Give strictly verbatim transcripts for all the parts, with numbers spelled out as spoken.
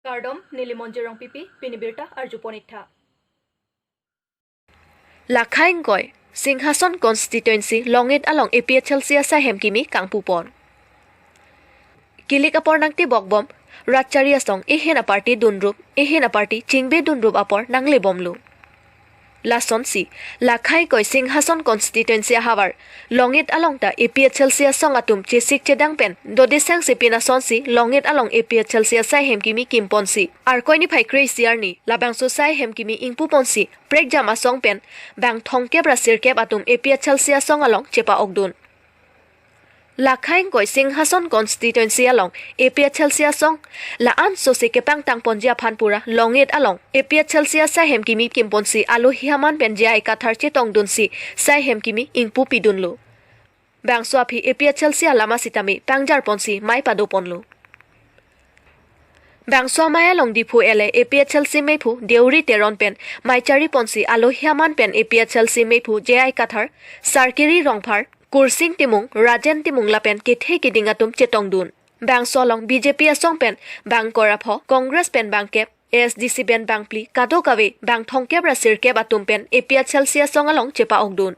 Kardom, neli Monjir Rongpipi, pini birta arjupon iktha. Lakhai ingkoi, Singhason constituency Longit along A P H L C asai hem kimi kangpupon. Kilik apor nangtebokbom, rat chari asong ehin aparty dunrup, ehin aparty chingbe dunrup apor nanglebomlo. Lasonsi, lakhai ingkoi Singhason constituency ahavar, Longit along ta A P H L C asong atum chesik chedang pen, dode sangse pin asonsi Longit along A P H L C asai hem kimi kimponsi, Arkoi niphai kre-isi arni, labangso sai hem kimi ingpuponsi, prekjam asong pen, bang thomkep ra sirkep atum A P H L C asong along chepa-okdun. Lakhai ingkoi Singhason constituency along A P H L C asong la-an sose kepangtangponji aphan pura Longit along A P H L C asai hem kimi kimponsi alohi aman pen J I Kathar chetongdunsi sai hem kimi ingpupidunlo. Bangso aphi A P H L C alama sitame pangjarponsi mei padoponlo. Bangso amei along Diphu L A A P H L C meiphu Deuri Teron pen mei chariponsi alohi aman pen A P H L C meiphu J I Kathar, Sarkiri Rongphar, Kursing Timung, Rajen Timung lapen kethe keding atum chetongdun. Bangso along B J P asong pen bang kre-ra pho, Congress pen bangkep, A S D C pen bangphli, kadokave bang thomkep ra sirkep atum pen A P H L C asong along chepa-okdun.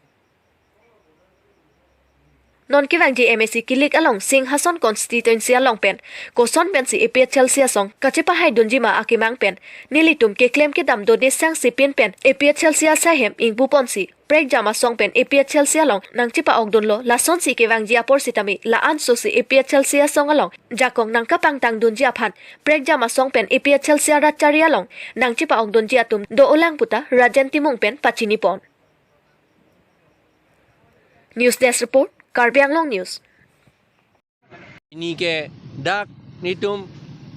Non kevangji M A C kilik along Singhason constituency along pen koson pensi A P H L C asong kachepahaidunji ma akemang pen nelitum keklem kedam dode sangse pin pen A P H L C asai hem ingpuponsi prekjam asong pen A P H L C along nangchepa-okdunlo, lasonsi kevangji apor sitame la-an sose A P H L C asong along jakong nangkapangtangdunji aphan prekjam asong pen A P H L C arat chari along nangchepa-okdunji atum do-olang puta Rajen Timung pen pachinipon. News Desk Report, Karbi Anglong News. Pini ke dak nelitum,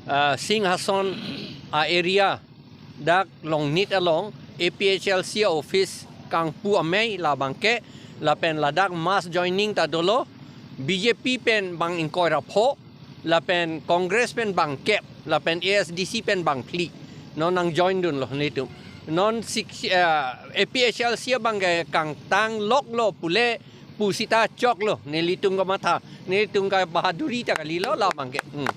ah, Singhason a-area, dak Longit along A P H L C office kangpu amei labangke, lapen ladak mass joining ta dolo, B J P pen bang ingkoi ra pho, lapen Congress pen bangkep, lapen A S D C pen bangphli. Non nangjoindunlo nelitum. Non six, eh, A P H L C abangke kangtangloklo pule pusita choklo, nelitum kamatha, nelitum kabahaduri ta kalilo labangke. Hmm.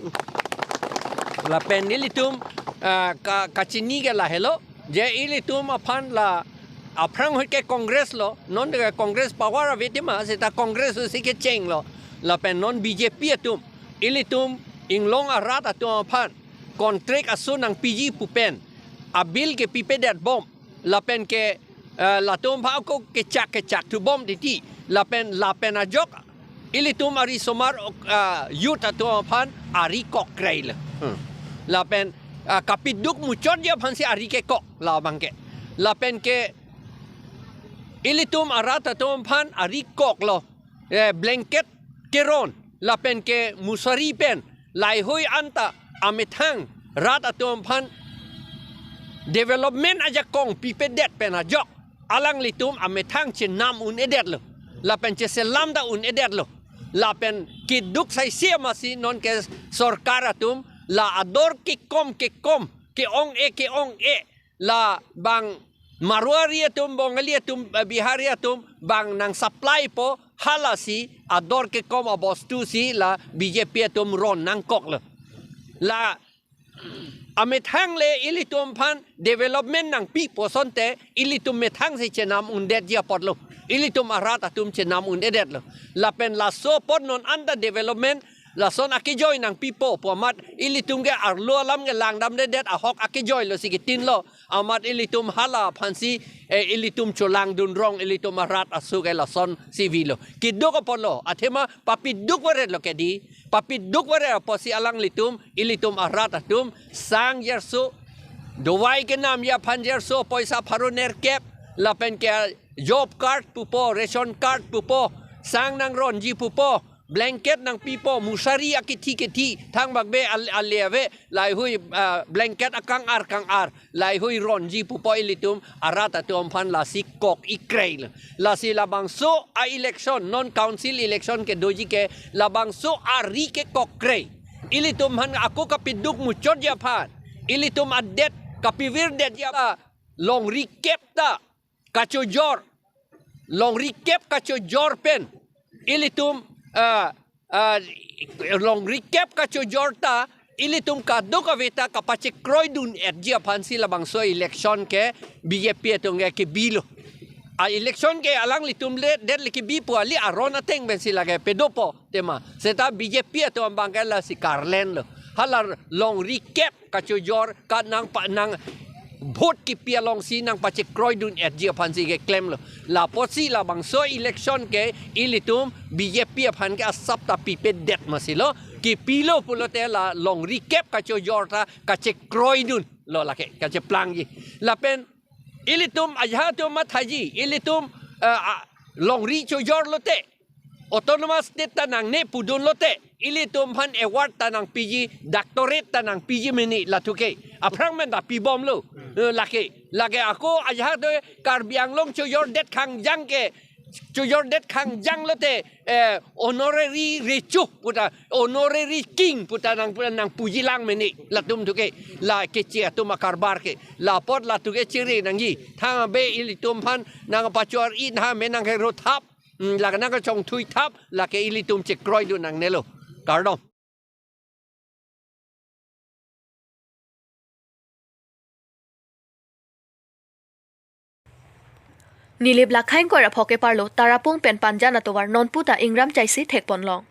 Lapen nelitum, ah, ka, kachini ke lahelo, je ilitum aphan la aphrang ahut ke Congress lo, non ke Congress power ave tema, seta Congress si kechenglo. Lapen non B J P atum, ilitum inglong arat atum aphan contract aso nangpiji pu pen abill kepipedetbom, lapen ke, eh, latum aphan ako kechak kechakthubom titi, lapen lapen ajok ilitum arisomar, ah, youth atum aphan ari kokkreilo. Hmm. Lapen, ah, kapiduk muchotji aphansi ari kekok labangke. Lapen ke ilitum arat atum aphan ari koklo, eh, blanket keron, lapen ke musari pen, laheihui anta amethang rat atum aphan development ajakong pipedet pen ajok alanglitum amethang chenam un-edetlo, lapen cheselam ta un-edetlo. Lapen keduk saisi amatsi non ke sorkar atum la ador kekom kekom, ke-ong-e ke-ong-e, la bang Marwari atum, Bongali atum, eh, Bihari atum bang nangsupplypo, halasi ador kekom abostusi la B J P atum ron nangkoklo. La amethang le ilitum aphan development nangpipo asonte ilitum methang si chenam undetji apotlo. Ilitum arat atum chenam undedetlo. Lapen laso apot non anta development lason akejoi nangpipo pu amat ilitum ke arlo alam ke langdamdedet ahok akejoilo si kitinlo. Amat ilitum hala aphansi, eh, ilitum cholangdunrong, ilitum arat aso ke lasonsi avelo. Keduk apotlo, athema papiduk varetlo kedi, papiduk varet apotsi alanglitum, ilitum arat atum, sang jerso, dawai kenamji aphan jerso, poisa pharo nerkep, lapen ke job card pupo, ration card pupo, sang nangronji pupo, blanket nangpipo, musari akithi kithi, thangbakbe al-, ale ave, laheihui, ah, blanket akang-ar kang-ar, laheihui ronji pupo ilitum arat atum aphan lasi kok-ikreilo. Lasi labangso a-election, non council election kedoji ke, labangso ari kekokkre. Ilitum aphan ako kapiduk muchotji aphan, ilitum adet kapivirdetji aphan, longri kep ta kachojor, longri kep kachojor pen ilitum, ah, ah, longri kep kachojor ta ilitum kadokave ta kapachekroidun-etji aphansi labangso election ke B J P atum ke kebilo. A election ke alanglitum le det le kebi pu kali, aron ateng pensi lake padopo tema. Seta B J P atum abang ke lasi karlenlo. Hala longri kep kachojor ka nang pa nang vote kipi alongsi nangpachekroidun-etji aphansi keklemlo. Lapotsi labangso election ke ilitum B J P aphan ke asap ta pipedet masilo. Kipilo pulote la longri kep kachojor ta kachekroidunlo lake, kacheplangji. Lapen ilitum ajahak atum mathaji, ilitum, eh, a, longri chojor lote, autonomous state ta nangne pudun lote, ilitum aphan award ta nangpiji, doctorate ta nangpiji mene latum ke. Aphrang men ta pibomlo, eh, lake. Lake ako ajahak atum Karbi Anglong chojordet khangjang ke, chojordet khangjang lote, eh, honorary recho puta, honorary king puta nang, puta nangpujilang mene latum atum ke, la keche atum akarbar ke. Lapot latum ke chere nangji. Thang abe ilitum aphan nangpachor-i, thang abe nangkero thap, mm, la nangkachongthui thap, lake ilitum chekroidun nangnelo. Kardom. Nilip lakhai ingkoi ra phongo parlo Tarapung pen Panjan atovar nonpu ta ingram chaisi thekponlong.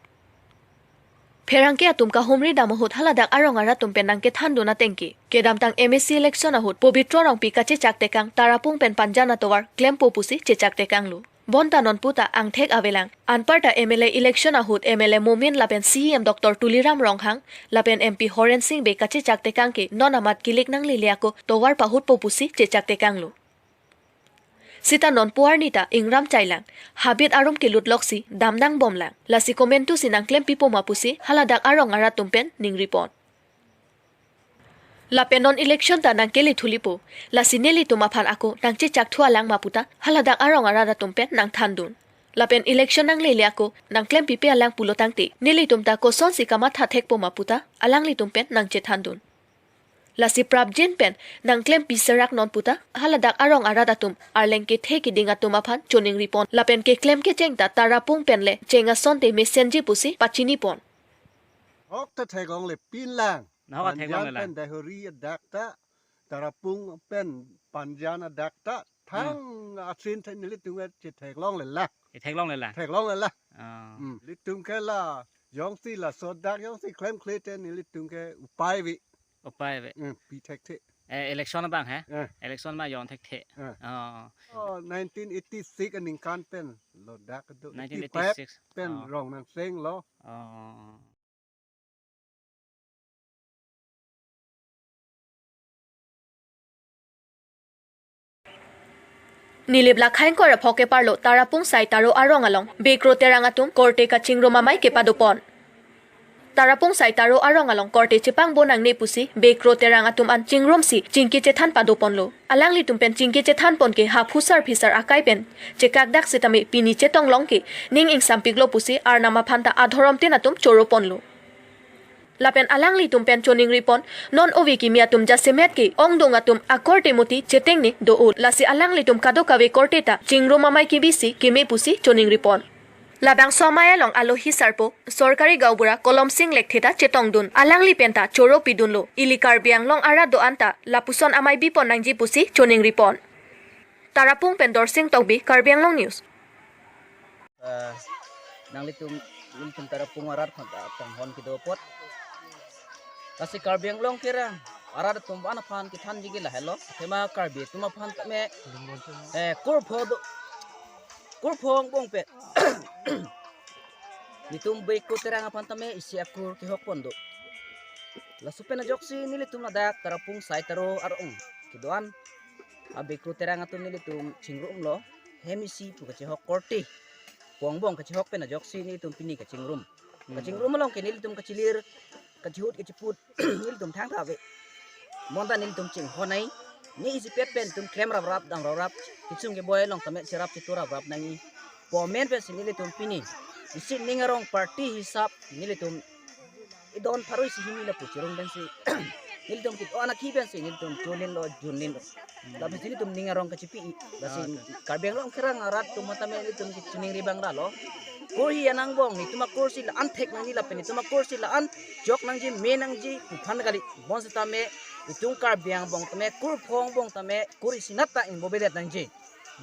Pherangke atum kahumri dam ahut haladak arong arat atum pen nangkethandun ateng ke, kedamtang M A C election ahut Pobitro Rongpi kachechak tekang Tarapung pen Panjan atovar klempo pusi chechak tekanglo. Bonta nonpu ta angthek avelang. Anparta M L A election ahut M L A Momin lapen C E M Doctor Tuliram Ronghang lapen M P Horen Sing Bey kachechak tekang ke non amat kilik nanglele ako tovar pahutpo pusi chechak tekanglo. Sita nonpu arni ta ingram chailang, habit arum kelut loksi damnang bomlang. Lasi komantusi nangklempipo ma pusi haladak arong arat atum pen ningripon. Lapen non election ta nangkele thulipo, lasi nelitum aphan ako nangchechak thulang ma puta haladak arong arat atum pen nangthandun. Lapen election nanglele ako nangklempipe alang pulo tangte, nelitum ta kosonsi kamatha thekpo ma puta alanglitum pen nangchethandun. Lasi prapjin pen nangklempi serak non puta haladak arong arat atum arleng kethe keding atum aphan choningripon, lapen keklem kecheng ta Tarapung pen le cheng asonte mesenji pusi pachinipon. Ok ta theklongle pinlang. Nahok theklongle Panjan lang. Pen Dehori adak ta, Tarapung pen Panjan adak ta, hmm, thang asin the nelitum ke chetheklongle lang. Chetheklongle lang. Theklongle lang. Ah. Hmm. Nelitum ke la jongsi laso adak jongsi klemkle te nelitum ke upai ave. Upai ave. Hmm, pi thekthe. Eh, election abang he? Eh. Election ma jon thekthe. Eh. Oh. Oh, nineteen eighty-six aningkan pen lo dak do. Nineteen eighty-six. Eighty-five pen, oh, rong nangchenglo. Oh. Nilip lakhai ingkoi ra phongo parlo Tarapung Saitaro arong along Bekro Terang atum korte kachingrum amei kepadopon. Tarapung Saitaro arong along korte chepangbo nangne pusi Bekro Terang atum an chingrumsi chingki chethan padoponlo. Alanglitum pen chingki chethanpon ke ha phusar phisar akai pen chekakdak sitame pini chetonglong ke ning ingsampiklo pusi arnam aphan ta adhorom tin atum choroponlo. Lapen alanglitum pen choningripon, non ove kimi atum jasemet ke ongdung atum akorte moti chetengne do-o, lasi alanglitum kadokave korte ta chingrum amei kebisi keme pusi choningripon. Labangso amei along alohi sarpo sorkari gaonbura Kolom Sing Lekthe ta chetongdun, alangli pen ta choro pidunlo. Ili Karbi Anglong arat do-an ta lapuson amei bipon nangji pusi choningripon. Tarapung pen Dorsing Tokbi, Karbi Anglong News. Eh, nanglitum, nanglitum Tarapung arat aphan ta kanghon kedo apot. Lasi Karbi Anglong kerang arat atum an aphan kethanji ke lahelo. Athema Karbi atum aphan tame, eh, kurpho do, kurpho angbong pen nelitum Bekro Terang aphan tame isi akur kehokpon do. Laso pen ajoksi nelitum ladak Tarapung Saitaro arong kedo-an a Bekro Terang atum nelitum chingrumlo, hem isi pu kachehok korte pu angbong kachehok pen ajoksi nelitum pini kachingrum. Hmm. Kachingrum along ke nelitum kachilir, kachihut kachiput, nelitum thangta ave. Bonta nelitum chinghon nai, ne isipet pen tum klem raprap, dam raprap, kechung keboi along tame cherap chetu raprap nangji pu amen pensi nelitum pini isi ning arong party hisap nelitum idon pharo isi hini lapu chirung pensi nelitum kit-o anakhi pensi nelitum cholinlo, junlinlo. Lapensi nelitum ning arong kachipi-i. Lasi, ah, okay, Karbi Anglong kerang arat atum tame nelitum kachiningri abang lalo. Kur hi anang bong, itum akur si la-an thek nangji lapen itum akur si la-an jok nangji, me nangji pu aphan kali. Bonsitame itum Karbi angbong tame kur phongo angbong tame kur isi anat ta ingbobedet nangji.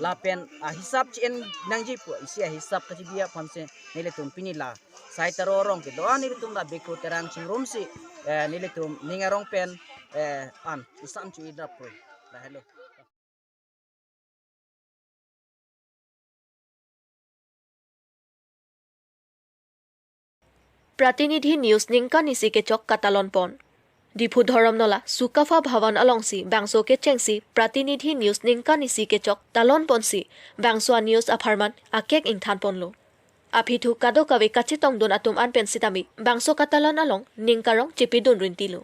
Lapen ahisap chi-en nangji pu isi ahisap kachibi aphan si nelitum pini la Sai Taro arong kedo-an nelitum la Bikru Terang chingrum si, eh, nelitum ning arong pen, eh, an isan chu idap koi. Lahelo. Pratinidhi News ningkan isi kechok katalon pon. Diphu Dhorom Nola Sukapha Bhavan alongsi bangso kechengsi Pratinidhi News ningkan isi kechok talon ponsi bangso a-news apharman akek ingthan ponlo. Aphi thu kadokave kachetongdun atum an pen sitame bangso katalon along ning karong chepidun rintilo.